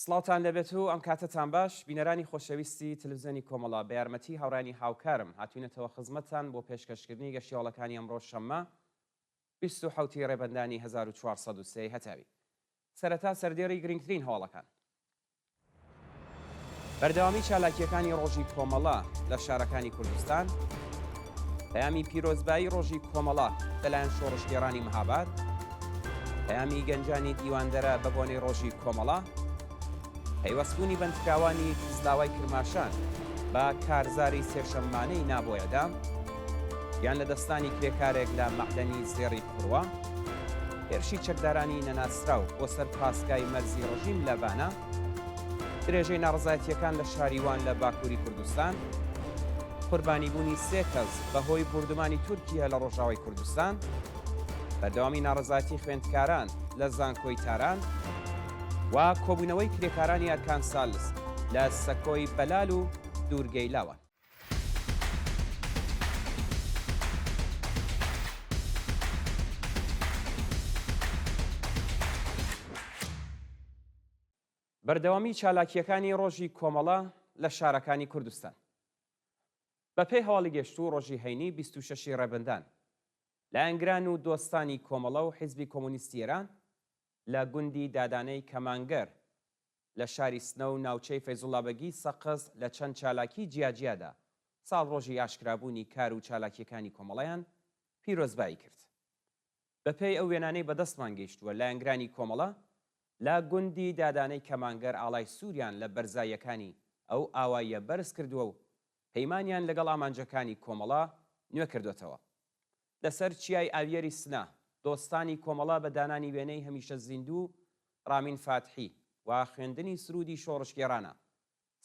سڵاوتان لێبێت و ئەم کاتەتان باش بینەرانی خۆشەویستی تەلەفزیۆنی کۆمەڵە بە یارمەتی هاوڕێیانی هاوکارم هاتوینەتەوە خزمەتتان بۆ پێشکەشکردنی گەشتیاوڵەکانی ئەمڕۆ شەممە 27 ی ڕێبەندانی 1403 هەتاوی سەرەتا سەردێڕی گرنگترین هەواڵەکان. بەردەوامی چالاکییەکانی ڕۆژی کۆمەڵە لە شارەکانی کوردستان، پەیامی پیرۆزبایی ڕۆژی کۆمەڵە لەلایەن شۆڕشگێڕانی مهاباد، پەیامی گەنجانی دیواندەرە بە بۆنەی ڕۆژی کۆمەڵە، پەیوەستبوونی بەندکراوانی کزلاوای کرماشان بە کارزاری سێشەممانەی نا بۆ ئێعدام، گیان لەدەستدانی کرێکارێک لە مەعدەنی زێڕی قوروە، هێرشی چەکدارانی نەناسراو بۆ سەر پاسگای مەرزی ڕژیم لە بانە، درێژەی ناڕەزایەتییەکان لە شاری وان لە باکووری کوردستان، قوربانیبوونی سێ کەس بەهۆی بوردومانی تورکیە لە ڕۆژاوای کوردستان، بەردەوامی ناڕەزایەتی خوێندکاران لە زانکۆی تاران و کۆبوونەوەی کرێکارانی ئەرکان سالس لە سەکۆی بەلال و دوورگەی لاوان. بەردەوامی چالاکییەکانی ڕۆژی کۆمەڵە لە شارەکانی کوردستان. بەپێی هەواڵی گەشتوو ڕۆژی هەینی 26 ی ڕێبەندان، لایەنگران و دۆستانی کۆمەڵە و حیزبی کۆمۆنیستی ئێران لە گوندی دادانەی کەمانگەر لە شاری سنە و ناوچەی فەیزوڵابەگی سەقز لە چەند چالاکیی جیاجیادا ساڵڕۆژی ئاشکرابوونی کار و چالاکییەکانی کۆمەڵەیان پیرۆزبایی کرد. بەپێی ئەو وێنانەی بەدەستمان گەیشتووە لایەنگرانی کۆمەڵە لە گوندی دادانەی کەمانگەر ئاڵای سووریان لە بەرزاییەکانی ئەو ئاواییە بەرز کردووە و پەیمانیان لەگەڵ ئامانجەکانی کۆمەڵە نوێ کردۆتەوە. لەسەر چیای ئاویەری سنە، دۆستانی کۆمەڵە بە دانانی وێنەی هەمیشە زیندوو ڕامین فاتحی و خوێندنی سروودی شۆڕشگێڕانە،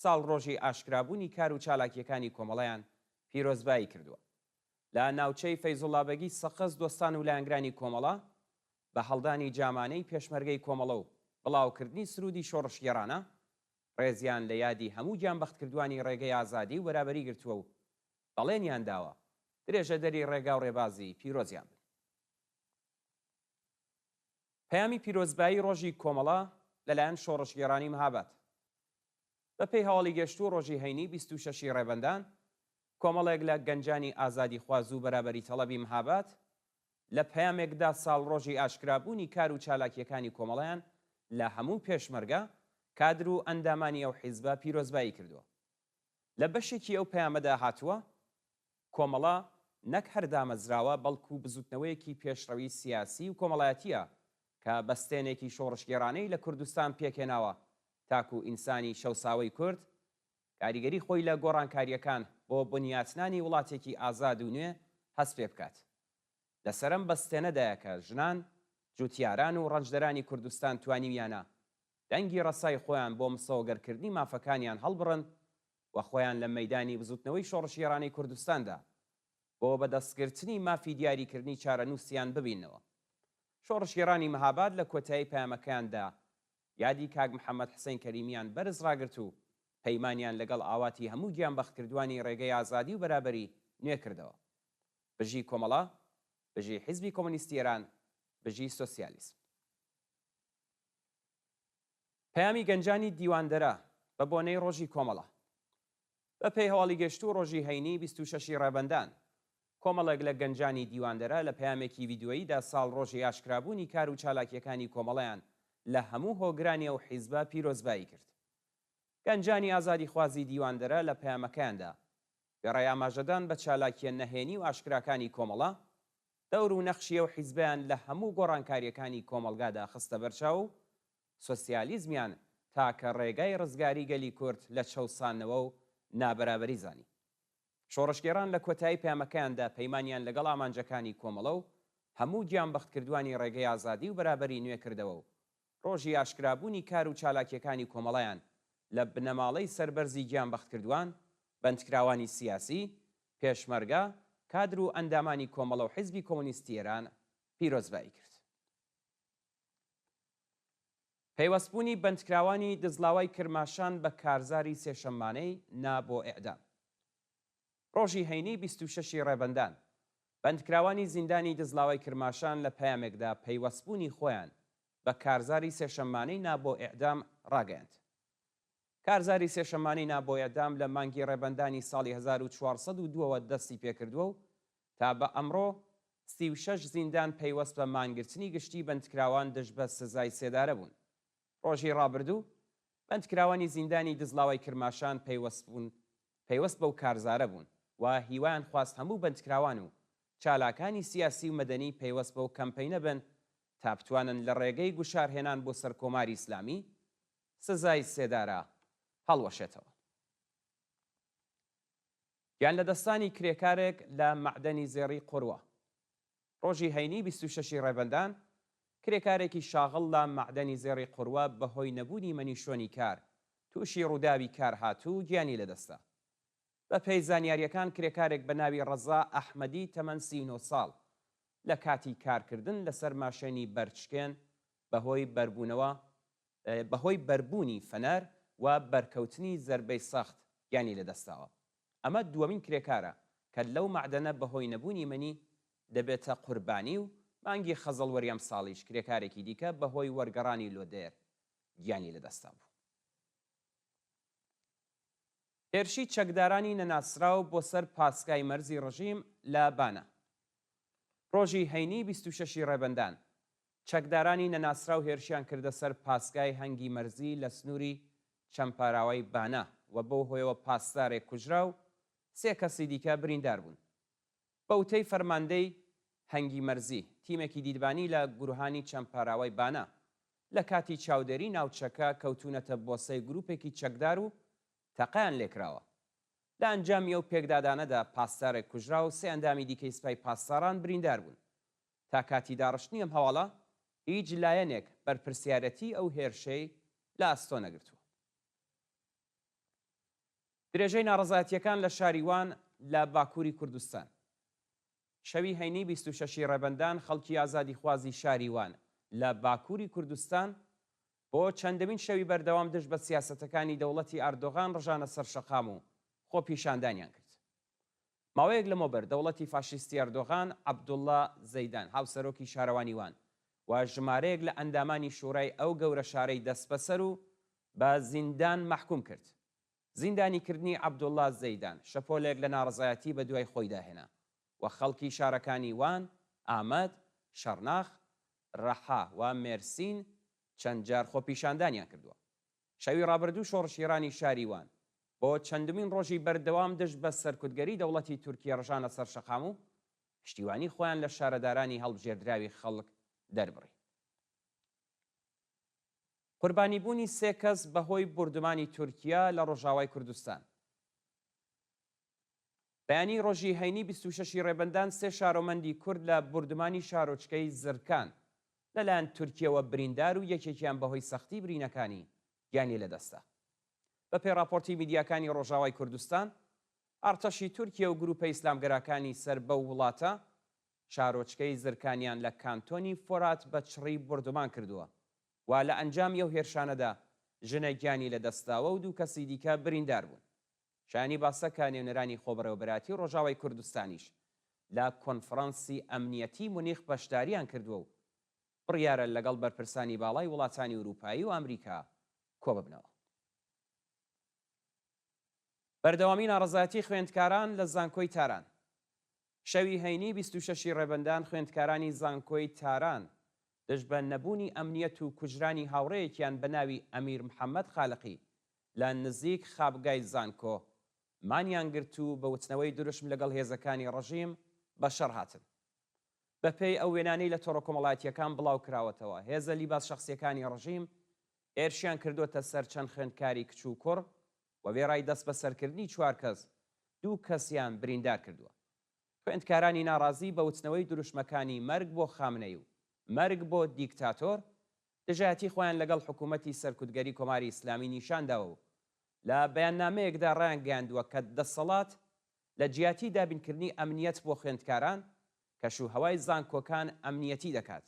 ساڵڕۆژی ئاشکرابوونی کار و چالاکییەکانی کۆمەڵەیان پیرۆزبایی کردووە. لە ناوچەی فەیزوڵابەگی سەقز دۆستان و لایەنگرانی کۆمەڵە بە هەڵدانی جامانەی پێشمەرگەی کۆمەڵە و بڵاوکردنی سروودی شۆڕشگێڕانە، ڕێزیان لە یادی هەموو گیانبەختکردووانی ڕێگەی ئازادی و بەرابەری گرتووە و بەڵێنیان داوە درێژەدەری ڕێگا و ڕێبازی پیرۆزیان بن. پەیامی پیرۆزبایی ڕۆژی کۆمەڵە لەلایەن شۆڕشگێڕانی مهاباد. بە پێی هەواڵی گەشتوو ڕۆژی هەینی 26 ی ڕێبەندان کۆمەڵێک لە گەنجانی ئازادیخواز و بەرابەریتەڵەبی مهاباد لە پەیامێکدا ساڵڕۆژی ئاشکرابوونی کار و چالاکییەکانی کۆمەڵەیان لە هەموو پێشمەرگە، کادر و ئەندامانی ئەو حیزبە پیرۆزبایی کردووە. لە بەشێکی ئەو پەیامەدا هاتووە، کۆمەڵە نەک هەر دامەزراوە، بەڵکو بزووتنەوەیەکی پێشڕەوی سیاسی و کۆمەڵایەتییە کە بەستێنێکی شۆڕشگێڕانەی لە کوردستان پێکهێناوە تاکو ئینسانی چەوساوەی کورد کاریگەری خۆی لە گۆڕانکارییەکان بۆ بنیاتنانی وڵاتێکی ئازاد و نوێ هەست پێ بکات. لەسەر ئەم بەستێنەدایە کە ژنان، جوتیاران و ڕەنجدەرانی کوردستان توانیویانە دەنگی ڕەسای خۆیان بۆ مسۆگەرکردنی مافەکانیان هەڵبڕن و خۆیان لە مەیدانی بزوتنەوەی شۆڕشگێڕانەی کوردستاندا بۆ بەدەستگرتنی مافی دیاریکردنی چارەنووسیان ببیننەوە. شۆڕشگێڕانی مهاباد لە کۆتایی پەیامەکەیاندا یادی کاک محەمەد حسەین کەریمیان بەرز ڕاگرت و پەیمانیان لەگەڵ ئاواتی هەموو گیانبەختکردوانی ڕێگەی ئازادی و بەرابەری نوێ کردەوە. بژی کۆمەڵە، بژی حیزبی کۆمۆنیستی ئێران، بژی سۆسیالیسم. پەیامی گەنجانی دیواندەرە بە بۆنەی ڕۆژی کۆمەڵە. بە پێی هەواڵی گەشتوو ڕۆژی هەینی 26 ی ڕێبەندان، کۆمەڵێک لە گەنجانی دیواندەرە لە پەیامێکی ڤیدیۆییدا ساڵڕۆژی ئاشکرابوونی کار و چالاکییەکانی کۆمەڵەیان لە هەموو هۆگرانی ئەو حیزبە پیرۆزبایی کرد. گەنجانی ئازادیخوازی دیواندەرە لە پەیامەکەیاندا وێڕای ئاماژەدان بە چالاکییە نەهێنی و ئاشکراکانی کۆمەڵە، دەور و نەخشی ئەو حیزبەیان لە هەموو گۆڕانکارییەکانی کۆمەڵگادا خستە بەرچاو و سۆسیالیزمیان تاکە ڕێگای ڕزگاری گەلی کورد لە چەوساندنەوە و نابەرابەری زانی. شۆڕشگێڕان لە کۆتایی پەیامەکەیاندا پەیمانیان لەگەڵ ئامانجەکانی کۆمەڵە و هەموو گیانبەختکردوانی ڕێگەی ئازادی و بەرابەری نوێ کردەوە و ڕۆژی ئاشکرابوونی کار و چالاکییەکانی کۆمەڵەیان لە بنەماڵەی سەربەرزی گیانبەختکردوان، بەندکراوانی سیاسی، پێشمەرگە، کادر و ئەندامانی کۆمەڵە و حیزبی کۆمۆنیستی ئێران پیرۆزبایی کرد. پەیوەستبوونی بەندکراوانی دزڵاوای کرماشان بە کارزاری سێشەممانەی نا بۆ ئێعدام. ڕۆژی هەینی 26 ی ڕێبەندان، بەندکراوانی زیندانی دزڵاوای کرماشان لە پەیامێکدا پەیوەستبوونی خۆیان بە کارزاری سێشەممانەی نا بۆ ئێعدام ڕاگەیاند. کارزاری سێشەممانەی نا بۆ ئێعدام لە مانگی ڕێبەندانی ساڵی 1402 ەوە دەستی پێکردووە و تا بە ئەمڕۆ 36 زیندان پەیوەست بە مانگرتنی گشتی بەندکراوان دژ بە سزای سێدارە بوون. ڕۆژی ڕابردوو بەندکراوانی زیندانی دزڵاوای کرماشان پەیوەست بوون پەیوەست بەو کارزارە بوون و هیوایان خواست هەموو بەندکراوان و چالاکانی سیاسی و مەدەنی پەیوەست بەو کەمپەینە بن تا بتوانن لە ڕێگەی گوشارهێنان بۆ سەر کۆماری ئیسلامی سزای سێدارە هەڵوەشێتەوە. گیانلەدەستانی کرێکارێک لە مەعدەنی زێڕی قوروە. ڕۆژی هەینی 26 ی ڕێبەندان، کرێکارێکی شاغڵ لە مەعدەنی زێڕی قوروە بەهۆی نەبوونی مەنیشۆنی کار تووشی ڕووداوی کار هات و گیانی لەدەستدا. بەپێی زانیارییەکان کرێکارێک بە ناوی ڕەزا ئەحمەدی تەمەن 39 ساڵ لە کاتی کارکردن لەسەر ماشێنی بەردشکێن بەهۆی بەربوونەوە بەهۆی بەربوونی فەنەر و بەرکەوتنی زەربەی سەخت گیانی لەدەستداوە. ئەمە دووەمین کرێکارە کە لەو مەعدەنە بەهۆی نەبوونی مەنی دەبێتە قوربانی و مانگی خەزەڵوەری ئەمساڵیش کرێکارێکی دیکە بەهۆی وەرگەڕانی لۆدێر گیانی لەدەستدابوو. هێرشی چەکدارانی نەناسراو بۆ سەر پاسگای مەرزی ڕژیم لە بانە. ڕۆژی هەینی 26 ی ڕێبەندان، چەکدارانی نەناسراو هێرشیان کردە سەر پاسگای هەنگی مەرزی لە سنووری چەمپاراوای بانە و بەو هۆیەوە پاسدارێک کوژرا و سێ کەسی دیکە بریندار بوون. بە وتەی فەرماندەی هەنگی مەرزی، تیمێکی دیدبانی لە گروهانی چەمپاراوای بانە لە کاتی چاودێری ناوچەکە کەوتوونەتە بۆسەی گرووپێکی چەکدار و تەقەیان لێکراوە. لە ئەنجامی ئەو پێکدادانەدا پاسدارێک کوژرا و سێ ئەندامی دیکەی سپای پاسداران بریندار بوون. تا کاتی داڕشتنی ئەم هەواڵە هیچ لایەنێک بەرپرسیارەتیی ئەو هێرشەی لە ئەستۆ نەگرتووە. درێژەی ناڕەزایەتییەکان لە شاری وان لە باکووری کوردستان. شەوی هەینی 26 ی ڕێبەندان خەڵکی ئازادیخوازی شاری وان لە باکووری کوردستان بۆ چەندەمین شەوی بەردەوام دژ بە سیاسەتەکانی دەوڵەتی ئاردۆغان ڕژانە سەر شەقام و خۆپیشاندانیان کرد. ماوەیەک لەمەوبەر دەوڵەتی فاشیستی ئەردۆغان عەبدوڵڵا زەیدان هاوسەرۆکی شارەوانی وان و ژمارەیەک لە ئەندامانی شورای ئەو گەورە شارەی دەستبەسەر و بە زیندان مەحکوم کرد. زیندانیکردنی عەبدوڵڵا زەیدان شەپۆلێک لە ناڕەزایەتی بەدوای خۆیدا هێنا و خەڵکی شارەکانی وان، ئامەد، شەڕناخ، رەحا و مێرسین چەند جار خۆپیشاندانیان کردووە. شەوی ڕابردوو شۆڕشگێڕانی شاری وان بۆ چەندمین ڕۆژی بەردەوام دژ بە سەرکوتگەری دەوڵەتی تورکیە ڕژانە سەر شەقام و پشتیوانی خۆیان لە شارەدارانی هەڵبژێردراوی خەڵک دەربڕی. قوربانیبوونی سێ کەس بەهۆی بوردومانی تورکیە لە ڕۆژاوای کوردستان. بەیانی ڕۆژی هەینی 26 ی ڕێبەندان سێ شارۆمەندی کورد لە بوردومانی شارۆچکەی زرکان لەلایەن تورکیەوە بریندار و یەکێکیان بەهۆی سەختی برینەکانی گیانی لەدەستدا. بەپێی ڕاپۆرتی میدیاکانی ڕۆژاوای کوردستان، ئەڕتەشی تورکیە و گرووپە ئیسلامگەراکانی سەر بەو وڵاتە شارۆچکەی زرکانیان لە کانتۆنی فۆرات بە چڕی بوردومان کردووە و لە ئەنجامی ئەو هێرشانەدا ژنێک گیانی لەدەستداوە و دوو کەسی دیکە بریندار بوون. شایانی باسە کە نوێنەرانی خۆبەڕێوەبەرایەتی ڕۆژاوای کوردستانیش لە کۆنفڕانسی ئەمنیەتی مونیخ بەشدارییان کردووە و بڕیارە لەگەڵ بەرپرسانی باڵای وڵاتانی ئورووپایی و ئامریکا کۆببنەوە. بەردەوامی ناڕەزایەتی خوێندکاران لە زانکۆی تاران. شەوی هەینی 26 ی ڕێبەندان خوێندکارانی زانکۆی تاران دژ بە نەبوونی ئەمنیەت و کوژرانی هاوڕێیەکیان بە ناوی ئەمیر محەمەد خالقی لە نزیک خابگای زانکۆ مانیان گرت و بە وتنەوەی دروشم لەگەڵ هێزەکانی ڕژیم بە شەڕ هاتن. بە پێی ئەو وێنانەی لە تۆڕە کۆمەڵایەتییەکان بڵاو کراوەتەوە، هێزە لیباس شەخسییەکانی ڕژیم هێرشیان کردۆتە سەر چەند خوێندکاری کچ و کوڕ و وێڕای دەستبەسەرکردنی چوار کەس، دوو کەسیان بریندار کردووە. خوێندکارانی ناڕازی بە وتنەوەی دروشمەکانی مەرگ بۆ خامنەی و مەرگ بۆ دیکتاتۆر، دژایەتی خۆیان لەگەڵ حکوومەتی سەرکوتگەری کۆماری ئیسلامی نیشان داوە و لە بەیاننامەیەکدا ڕایانگەیاندووە کە دەسەڵات لە جیاتی دابینکردنی ئەمنییەت بۆ خوێندکاران، کەش و هەوای زانکۆکان ئەمنییەتی دەکات.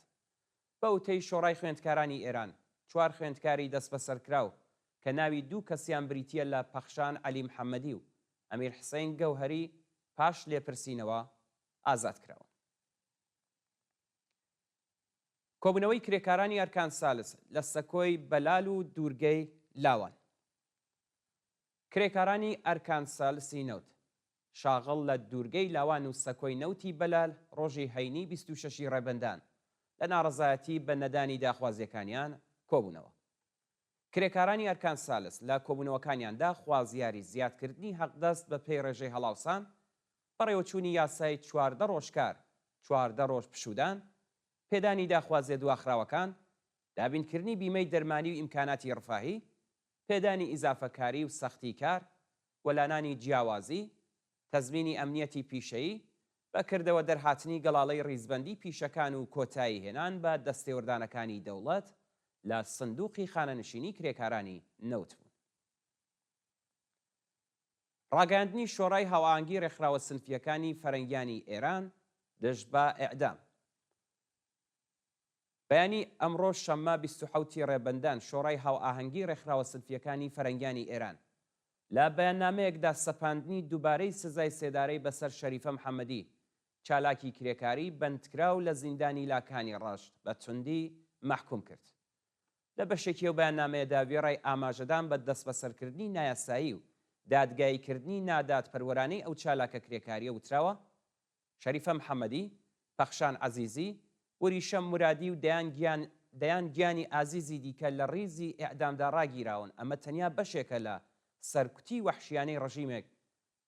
بە وتەی شۆڕای خوێندکارانی ئێران، چوار خوێندکاری دەستبەسەرکراو کە ناوی دوو کەسیان بریتییە لە پەخشان عەلی محەممەدی و ئەمیر حسەین گەوهەری پاش لێپرسینەوە ئازاد کراون. کۆبوونەوەی کرێکارانی ئەرکان سالس لە سەکۆی بەلال و دوورگەی لاوان. کرێکارانی ئەرکان سالسی نەوت، شاغڵ لە دوورگەی لاوان و سەکۆی نەوتی بەلال ڕۆژی هەینی 26 ی ڕێبەندان لە ناڕەزایەتی بە نەدانی داخوازییەکانیان کۆبوونەوە. کرێکارانی ئەرکان سالس لە کۆبوونەوەکانیاندا خوازیاری زیادکردنی حەقدەست بە پێی ڕێژەی هەڵاوسان، بەڕێوەچوونی یاسای 14 ڕۆژ کار، 14 ڕۆژ پشوودان، پێدانی داخوازیە دواخراوەکان، دابینکردنی بیمەی دەرمانی و ئیمکاناتی ڕفاهی، پێدانی ئیزافەکاری و سەختی کار، وەلانانی جیاوازی، تەزمینی ئەمنیەتی پیشەیی، بە کردەوە دەرهاتنی گەڵاڵەی ڕیزبەندی پیشەکان و کۆتایی هێنان بە دەستێوەردانەکانی دەوڵەت لە سندوقی خانەنشینی کرێکارانی نەوت بوون. ڕاگەیاندنی شۆرای هاوئاهەنگی ڕێکخراوە سنفییەکانی فەرەنگیانی ئێران دژ بە ئێعدام. بەیانی ئەمڕۆ شەممە 27 ی ڕێبەندان شۆڕای هاوئاهەنگی ڕێکخراوە سنفییەکانی فەرەنگیانی ئێران لە بەیاننامەیەکدا سەپاندنی دووبارەی سزای سێدارەی بەسەر شەریفە محەمەدی چالاکی کرێکاری بەندکراو لە زیندانی لاکانی ڕەشت بە توندی مەحکوم کرد. لە بەشێکی ئەو بەیاننامەیەدا وێڕای ئاماژەدان بە دەستبەسەرکردنی نایاسایی و دادگاییکردنی نادادپەروەرانەی ئەو چالاکە کرێکارییە وتراوە، شەریفە محەمەدی، پەخشان عەزیزی، وریشە مورادی و دەیان گیان دەیان گیانی ئازیزی دیکە لە ڕیزی ئێعدامدا ڕاگیراون، ئەمە تەنیا بەشێکە لە سەرکوتی وەحشیانەی ڕژیمێک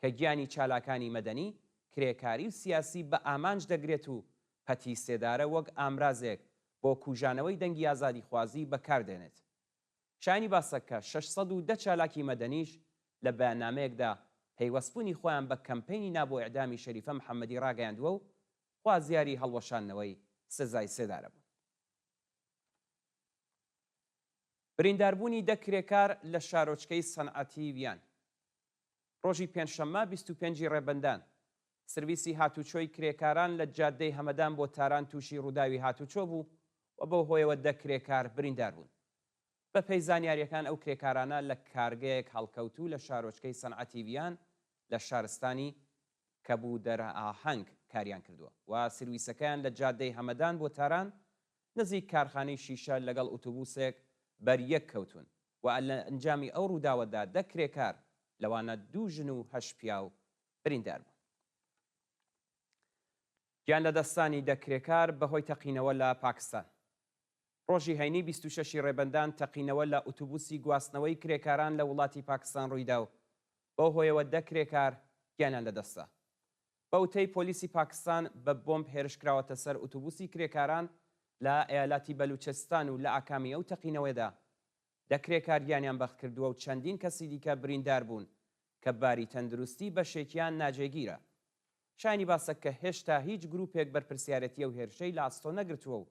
کە گیانی چالاکانی مەدەنی، کرێکاری و سیاسی بە ئامانج دەگرێت و پەتی سێدارە وەک ئامرازێک بۆ کوژانەوەی دەنگی ئازادیخوازی بەکار دێنێت. شایانی باسە کە 610 چالاکی مەدەنیش لە بەیاننامەیەکدا پەیوەستبوونی خۆیان بە کەمپەینی نا بۆ ئێعدامی شەریفە محەمەدی ڕاگەیاندووە و خوازیاری هەڵوەشاندنەوەی سزای سێدارە بوون. برینداربوونی دە کرێکار لە شارۆچکەی سەنعەتی ویان. ڕۆژی پێنجشەممە 25 ی ڕێبەندان، سرویسی هاتوچۆی کرێکاران لە جادەی هەمەدان بۆ تاران تووشی ڕووداوی هاتوچۆ بوو و بەو هۆیەوە دە کرێکار بریندار بوون. بەپێی زانیارییەکان ئەو کرێکارانە لە کارگەیەک هەڵکەوتوو لە شارۆچکەی سەنعەتی ویان لە شارستانی کەبوودەرئاهەنگ کاریان کردووە و سرویسەکەیان لە جادەی هەمەدان بۆ تاران نزیک کارخانەی شیشە لەگەڵ ئوتوبوسێک بەریەک کەوتوون و لە ئەنجامی ئەو ڕووداوەدا دە کرێکار لەوانە دوو ژن و هەشت پیاو بریندار بوون. گیانلەدەستدانی دە کرێکار بەهۆی تەقینەوە لە پاکستان. ڕۆژی هەینی 26 ی ڕێبەندان تەقینەوە لە ئوتوبوسی گواستنەوەی کرێکاران لە وڵاتی پاکستان ڕوویدا و بەو هۆیەوە دە کرێکار گیانیان لەدەستدا. بە وتەی پۆلیسی پاکستان بە بۆمب هێرشکراوەتە سەر ئوتوبوسی کرێکاران لە ئەیالاتی بەلوچستان و لە ئاکامی ئەو تەقینەوەیەدا دە کرێکار گیانیان بەختکردووە و چەندین کەسی دیکە بریندار بوون کە باری تەندروستی بەشێکیان ناجێگیرە. شایانی باسە کە هێشتا هیچ گروپێک بەرپرسیارێتی ئەو هێرشەی لە ئەستۆ نەگرتووە و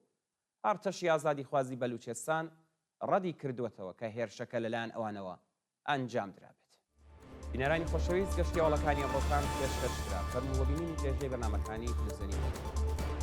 ئارتەشی ئازادیخوازی بەلوچستان ڕەدی کردووەتەوە کە هێرشەکە لەلایەن ئەوانەوە ئەنجام درابێت. بینەرانی خۆشەویست گەشتی هەواڵەکانی ئەمڕۆتان پێشکەش کرا. فەرموو بۆ بینینی درێژەی بەرنامەکانی تلویزیۆنی کۆمەڵ.